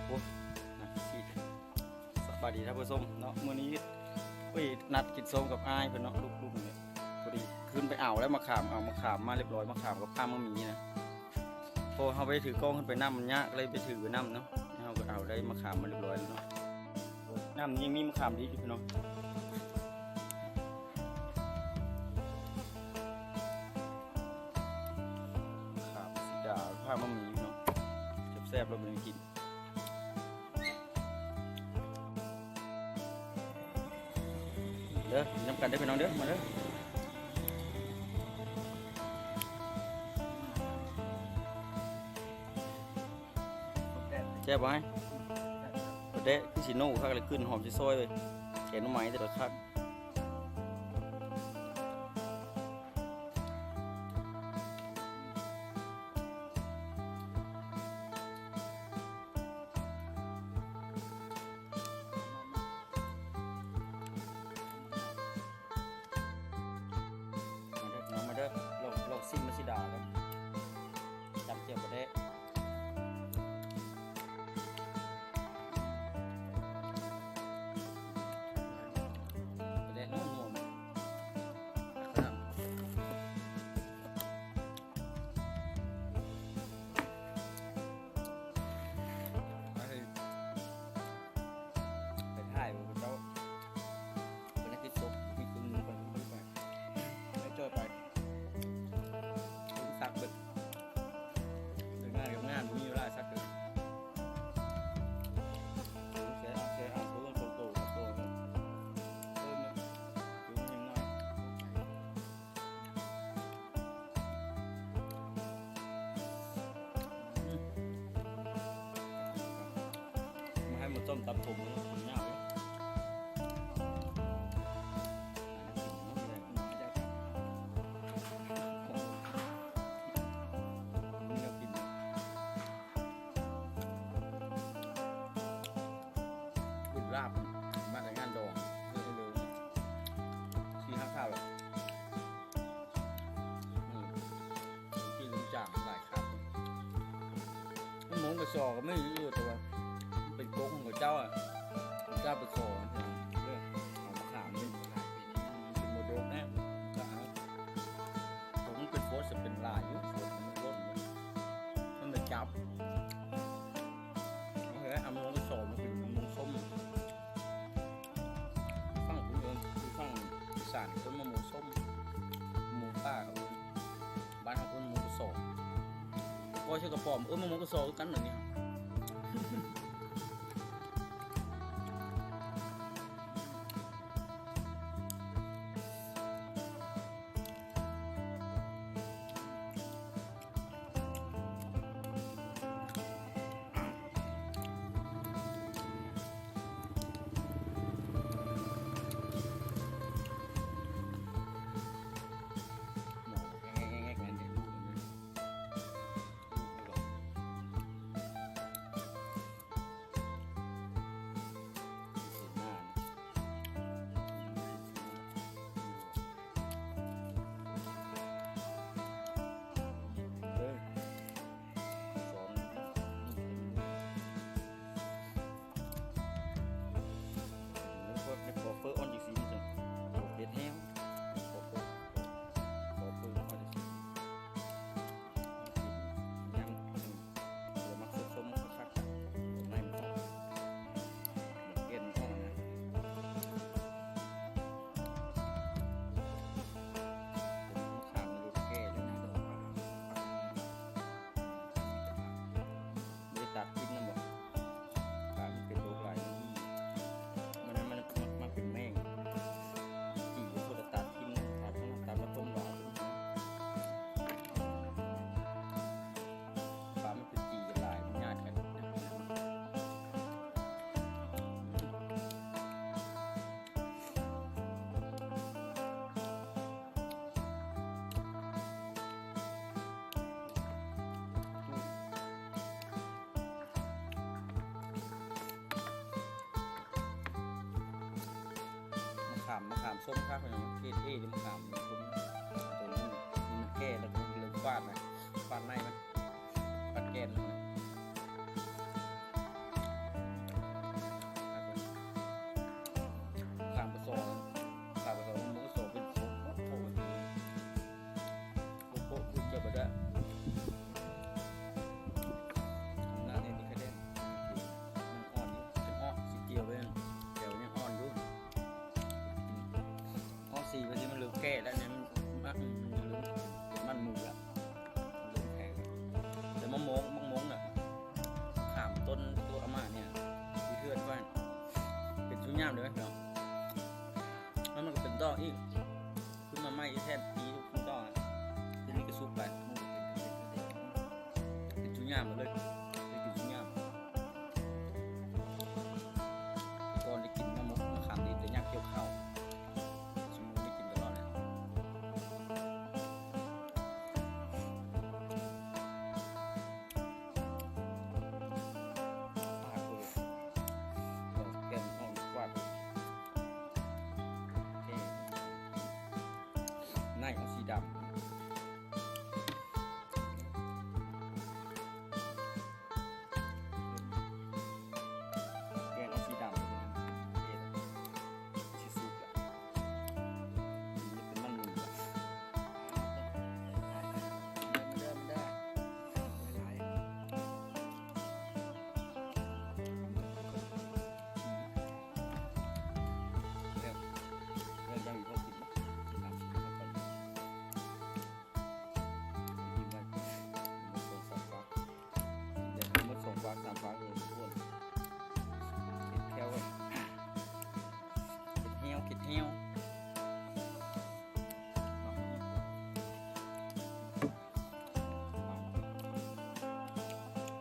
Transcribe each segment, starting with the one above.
ໂອ້ຍ ໜ້າຊິ ສະບາຍດີທ່ານຜູ້ຊົມເນາະ ມື້ນີ້ ເອີຍ ນັດກິນສົ້ມກັບອ້າຍເພິ່ນເນາະ ລູກໆນີ້ ພໍດີຂຶ້ນໄປເອົາແລ້ວ ມະຂາມ ເອົາມະຂາມມາຮຽບຮ້ອຍ ມະຂາມກັບຂ້າວໝາກໝີນະ ເພາະເຮົາໄປຖືກ້ອງຂຶ້ນໄປນຳມັນຍາກ ເລີຍໄປຖືໄປນຳເນາະ ເຮົາກໍເອົາໄດ້ມະຂາມມາຮຽບຮ້ອຍແລ້ວເນາະ ນຳຍັງມີມະຂາມດີຢູ່ພີ່ນ້ອງ ມະຂາມສີດາ ຂ້າວໝາກໝີເນາະ ແຊບໆ ລະເບິ່ງກິນ ເດີ ກິນນຳກັນເດີພີ່ນ້ອງເດີ ມາເດີ ແຊບບໍ່ອ້າຍ? ປາແດກຄືຊິໂນຄັກເລີຍ ກິ່ນຫອມຊິຊອຍເວີຍ ແກງໜໍ່ໄມ້ແຕ່ລະຄັກ. ມາເດີ ມາເດີ ລອງ ລອງຊິມມັນຊິດາກັນ ຈຳແຈ່ວປາແດກ ປາແດກນົວໆ ໄປຖ່າຍເຂົາເຈົ້າ ເພິ່ນໄດ້ຕິດສົບ ມີຄົນໜຶ່ງໄປ ໄປຈ່ອຍໄປ ສັກເບິດ ເຮັດງານກັບງານ ບໍ່ມີເວລາສັກເລີຍ ເສຍ ເສຍ ເອົາໂຕ ໂຕ ໂຕ ເອີ ມັນ ມາໃຫ້ໝູສົ້ມຕຳຖົງ ມັນຍາກເດ້ ມັນແນວກິນ ບຸນລາບ ມາແຕ່ງານດອງ ເຮັດໃຫ້ເລີຍ ສີ່ຫ້າຄາບແລ້ວ ອືມ ກິນລົງຈານຫຼາຍຄາບ ໝູກະຊໍກໍມີຢູ່ ແຕ່ວ່າມັນເປັນກົກຂອງເຂົາເຈົ້າອະ ເຂົາເຈົ້າໄປຂໍເດີ ເອົາມາຂາມນີ້ ເປັນໂມໂດກແນ່ ກໍເອົາ ຕົວມັນເປັນໂຟດ ເປັນຫຼາຍຢູ່ ໂຟດມັນລົ້ນ ມັນໄປຈັບ ເອົາເອົາໝູກະຊໍມາກິນໝູສົ້ມ ຝັ່ງພຸ້ນເອີ້ນ ຢູ່ຝັ່ງອີສານເອີ້ນວ່າໝູສົ້ມ ໝູປ່າເຂົາເອີ້ນ ບ້ານເຮົາເອີ້ນໝູກະຊໍ ກ້ອຍໃສ່ກະປອມ ເອີ້ນວ່າໝູກະຊໍຄືກັນ ດຽວນີ້ ເອີ ສອງ ເອີ ເປີດ ເປີດ ເປີດອ່ອນຈັ່ງຊີ້ ມັນຈັ່ງ ໂອ ເຜັດແຮງ ເປີດ ເປີດ ເປີດ ເປີດອ່ອນຈັ່ງຊີ້ ຍຳ ເອີ ມັກສົດໆ ມັກຄັກໆ ໃນມັນ ເປັນຂອງ ເປັນຂາມ ແກ່ແລ້ວນະ ດອກ ບໍ່ໄດ້ຕັດກິນນຳບໍ່? ປາມັນເປັນໂລກຫຼາຍ ມັນ ມັນ ມັນ ມັນເປັນແມງ ຈີ່ບໍ່ໂທດຕັດກິນ ຕັດ ຕັດມາຕົ້ມ ປາມັນເປັນຈີ່ຫຼາຍ ມັນຍາດກັນ. ມະຂາມ ມະຂາມສົ້ມຄັກເນາະ ເກຣດເອເດ້ ມະຂາມສົ້ມ ໂຕນີ້ມັນແກ່ແລ້ວກໍເລີ່ມຝາດນະ ຝາດໃນມັນ ຝາດແກ່ນມັນນະ. ງາມເລີຍ ໄດ້ກິນງາມ ກ່ອນໄດ້ກິນມະມ່ວງມະຂາມດີແຕ່ຍາມກ່ຽວເຂົ້າ ຊຸມມື້ໄດ້ກິນຕະຫຼອດແຫຼະ ປາກເລີຍ ດອກແກ່ນຫອມກວ່າ ໃນເອົາສີດຳ ແກງເອົາສີດຳເຮັດຊິສຸກລະ ມັນເປັນມັນໝູລະ ມາເດີ ມາເດີ ຫຼາຍໆ ແລ້ວ ແລ້ວຍັງມີພວກກິນບໍ່? ກິນນ້ຳ ກິນນ້ຳກ່ອນ. ເຮັດສອງຟາກສາມຟາກເລີຍທຸກຄົນ ເຮັດແຂ້ວ ເຮັດແຫ້ວ ເຮັດແຫ້ວ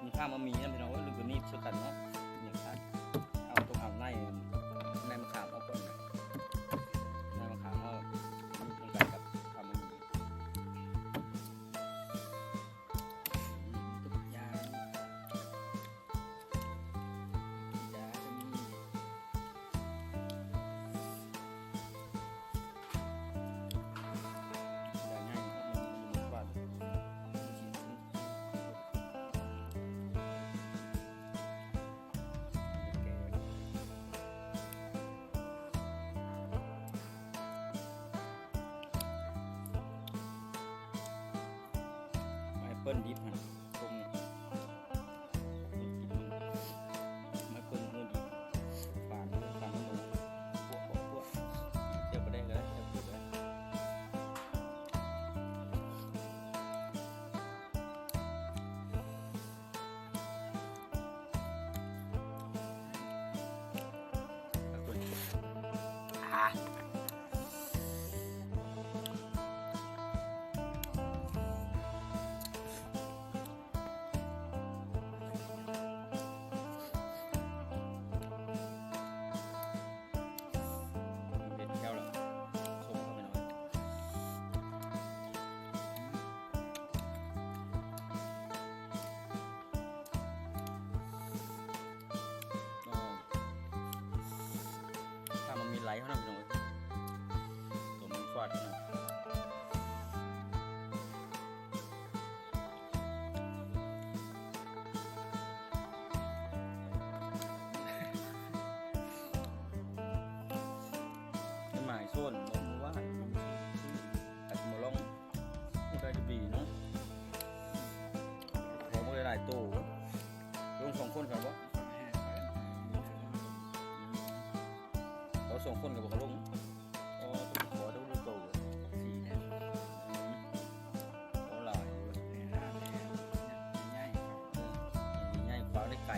ມີຂ້າມາມີນຳ ພີ່ນ້ອງເອີຍ ຫຼືບໍ່ນີ້ຊ່ວຍກັນເນາະ ເອົາ ຕ້ອງເອົາໃນ ໃນມະຂາມອອກກ່ອນນະ ໃນມະຂາມເຮົາ ນີ້ຄືກັນກັບຂ້າມາມີ. ແອັບເປິ້ນດິບຫັ້ນ ຕົ້ມນີ້ ແອັບເປິ້ນດິບ ປານ ປານໝູ ປວກ ປວກ ປວກ ແຈ່ວປາແດກກໍໄດ້ ແຈ່ວເຜັດກໍໄດ້. ເປັນແກ້ວແລ້ວ ຊົງເຂົ້າໄປໜ້ອຍ. ຖ້າມັນມີໄລເທົ່ານັ້ນ ພີ່ນ້ອງເອີຍ ຕົວມັນຟາດເທົ່ານັ້ນ. ໄປໝາຍໂຊນເມື່ອວານ ອາດຈະມາລອງ ໂອ້ ໄດ້ດີເນາະ ຂໍມາຫຼາຍໆໂຕ ລົງສອງຄົນກັນບໍ່? ເອົາສອງຄົນກໍບໍ່ເຂົ້າລົງ ອໍ ຂໍໄດ້ໂຕ ສີ່ແທ້ ອືມ ໂອ້ ຫຼາຍຢູ່ ໃຫຍ່ ເອີ ໃຫຍ່ ຂວາງໄດ້ໄກ.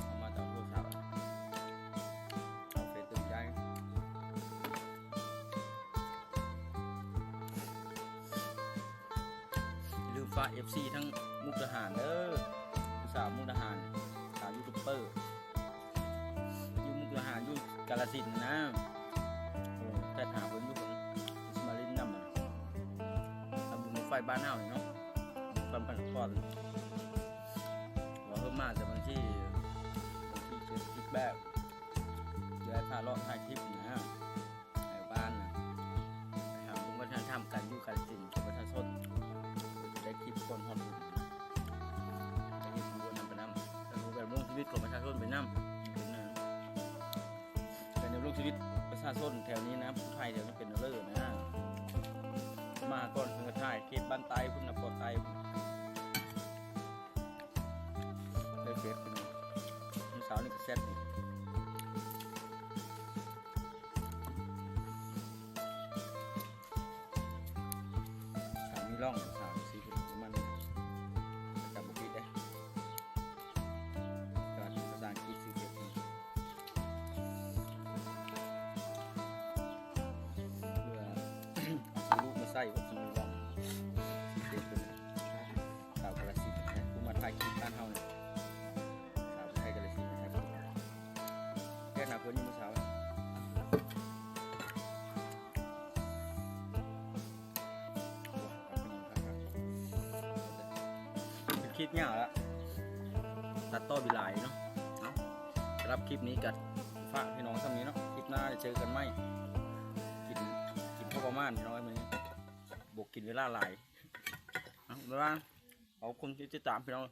ເອົາມາຈາກໂທລະສັບ ເອົາເຟສຕື່ມໃຈ ຢ່າລືມຝາກເອັຟຊີທັງມຸກດາຫານເດີ ຜູ້ສາວມຸກດາຫານ ສາວຢູທູບເປີ ຢູ່ມຸກດາຫານ ຢູ່ກາລະສິນນະ ໂອ້ ແຊດຫາເພິ່ນຢູ່ ເພິ່ນຊິມາຫຼິ້ນນຳ ທຳບຸນບັ້ງໄຟບ້ານເຮົານີ້ເນາະ ບ້ານພັນຄອນ ວ່າເພິ່ນມາແຕ່ວັນທີ ວັນທີເຈັດ ສິບແປດ ຊິໄດ້ພາເລາະຖ່າຍຄລິບນະ ໃນບ້ານນະ ໄປຫາເບິ່ງວັດທະນະທຳການຢູ່ການກິນຂອງປະຊາຊົນ ຈະໄດ້ຄລິບກ່ອນຮອດບຸນ ໄດ້ເຮັດບຸນນຳໄປນຳ ແລ້ວກໍດຳລົງຊີວິດຂອງປະຊາຊົນໄປນຳ ເປັນນະ ການດຳລົງຊີວິດປະຊາຊົນແຖວນີ້ນະ ຜູ້ໄທແຖວນີ້ເປັນແນວເລີນະ ມາກ່ອນ ມາຖ່າຍຄລິບບ້ານໃຕ້ພຸ້ນນະ ພວກໃຕ້ພຸ້ນ ໄດ້ເຊັດ ມື້ເຊົ້ານີ້ກໍແຊບດີ. ຖ້າມີຮ່ອງສາມສີ່ຄົນມັນຈະບໍ່ຜິດເດ້ ກໍພາສາອັງກິດຊື່ເພັດ ເພື່ອເອົາຊື່ລູກມາໃສ່ ເພາະຊື່ລູກວ່າເປັນສາວກາລະສິນນະ ຜູ້ມາຖ່າຍຄລິບບ້ານເຮົານີ້ ສາວໄທກາລະສິນນະ ແກ່ນາເພິ່ນຢູ່ມື້ເຊົ້າ ເປັນຄລິບຍາວລະ ຕັດຕໍ່ເວລາອີກເນາະ. ເອົາ ສຳລັບຄລິບນີ້ກໍຝາກພີ່ນ້ອງສ່ຳນີ້ເນາະ ຄລິບໜ້າຈະເຈີກັນໃໝ່. ກິນ ກິນພໍປະມານພີ່ນ້ອງ ມື້ນີ້ບໍ່ກິນເວລາຫຼາຍ. ເອົາ ບາຍບາຍ ຂອບຄຸນທີ່ຕິດຕາມພີ່ນ້ອງ.